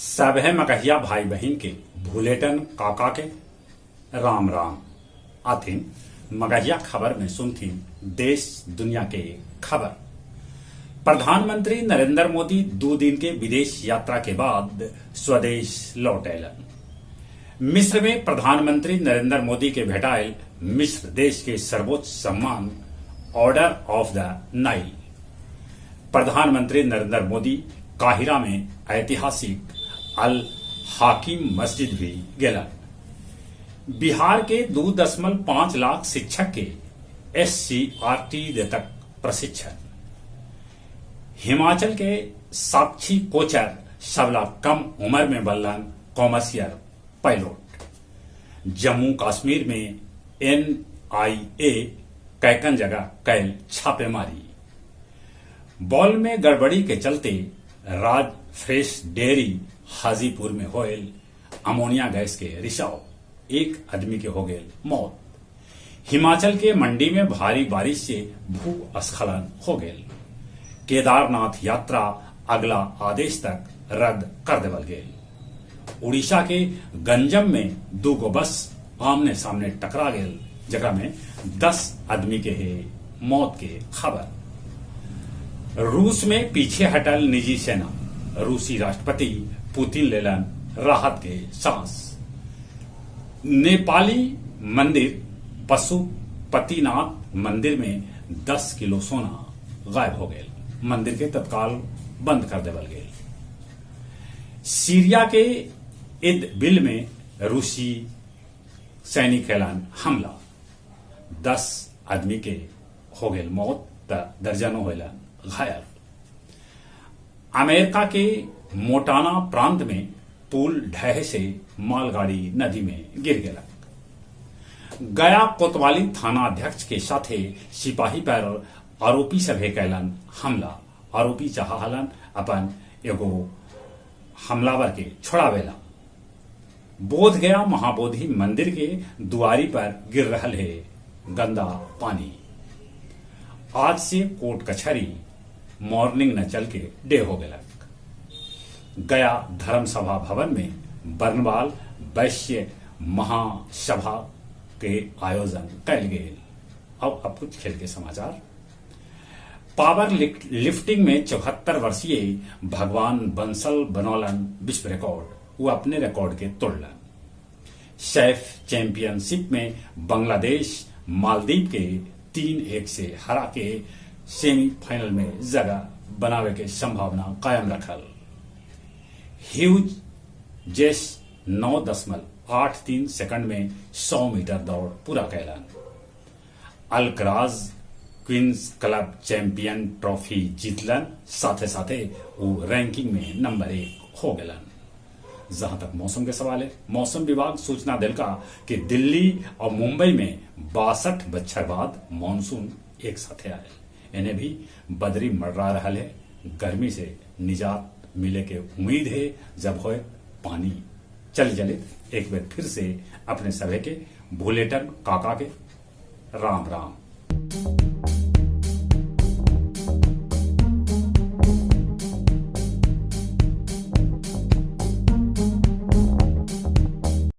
सभे मगहिया भाई बहिन के भुलेटन काका के राम राम। आथिन मगहिया खबर में सुनथिन देश दुनिया के खबर। प्रधानमंत्री नरेंद्र मोदी 2 दिन के विदेश यात्रा के बाद स्वदेश लौट अयलन। मिस्र में प्रधानमंत्री नरेंद्र मोदी के भेटायल मिस्र देश के सर्वोच्च सम्मान ऑर्डर ऑफ the Nile. प्रधानमंत्री नरेंद्र मोदी काहिरा में ऐतिहासिक अल हाकिम मस्जिद भी गेलन। बिहार के 2.5 लाख शिक्षक के एससीईआरटी देतक प्रशिक्षण। हिमाचल के साक्षी कोचर सबला कम उम्र में बनलन कॉमर्शियल पायलट। जम्मू कश्मीर में एनआईए कैकन जगह कैल छापेमारी। बॉल में गड़बड़ी के चलते राज फ्रेश डेयरी हाजीपुर में होयल अमोनिया गैस के रिसाव, 1 आदमी के हो गए मौत। हिमाचल के मंडी में भारी बारिश से भूस्खलन हो गए। केदारनाथ यात्रा अगला आदेश तक रद्द कर देवल गए। उड़ीसा के गंजम में 2 गो बस आमने सामने टकरा गए, जकरा में 10 आदमी के है मौत के खबर। रूस में पीछे हटल निजी सेना, रूसी राष्ट्रपति पुतिन लेलन राहत के सांस। नेपाली मंदिर पशुपतिनाथ मंदिर में 10 किलो सोना गायब हो गए, मंदिर के तत्काल बंद कर देवल गए। सीरिया के इदबिल में रूसी सैनिक ऐलान हमला, 10 आदमी के हो गए मौत त दर्जनों होलन घायल। अमेरिका के मोटाना प्रांत में पुल ढहे से मालगाड़ी नदी में गिर गया। गया कोतवाली थाना अध्यक्ष के साथे सिपाही पर आरोपी सभे कैलन हमला। आरोपी चाहलन अपन एगो हमलावर के छोड़ावेला। बोध गया महाबोधि मंदिर के दुआरी पर गिर रहल है गंदा पानी। आज से कोर्ट कचहरी मॉर्निंग न चल के डे हो गया। गया धर्मसभा भवन में बर्नवाल वैश्य महासभा के आयोजन कैल गेल। अब कुछ खेल के समाचार। पावर लिफ्टिंग में 74 वर्षीय भगवान बंसल बनौलन विश्व रिकॉर्ड, वो अपने रिकॉर्ड के तोड़लन। सैफ चैंपियनशिप में बांग्लादेश मालदीव के 3-1 से हरा के सेमीफाइनल में जगह बनावे के संभावना कायम रखल। ह्यूज जेस 9.83 सेकंड में 100 मीटर दौड़ पूरा कैलन। Alcaraz Queens club champion trophy जीतलन, साथे साथे वो रैंकिंग में नंबर 1 हो गलन। जहां तक मौसम के सवाल है, मौसम विभाग सूचना दिलका कि दिल्ली और मुंबई में 62 बच्छर बाद मानसून एक साथे आए। इन्हें भी बदरी मडरा रहा है। गर्मी से निजात मिले के उम्मीद है जब होए पानी चल जले। एक बार फिर से अपने सभे के भुलेटन काका के राम राम।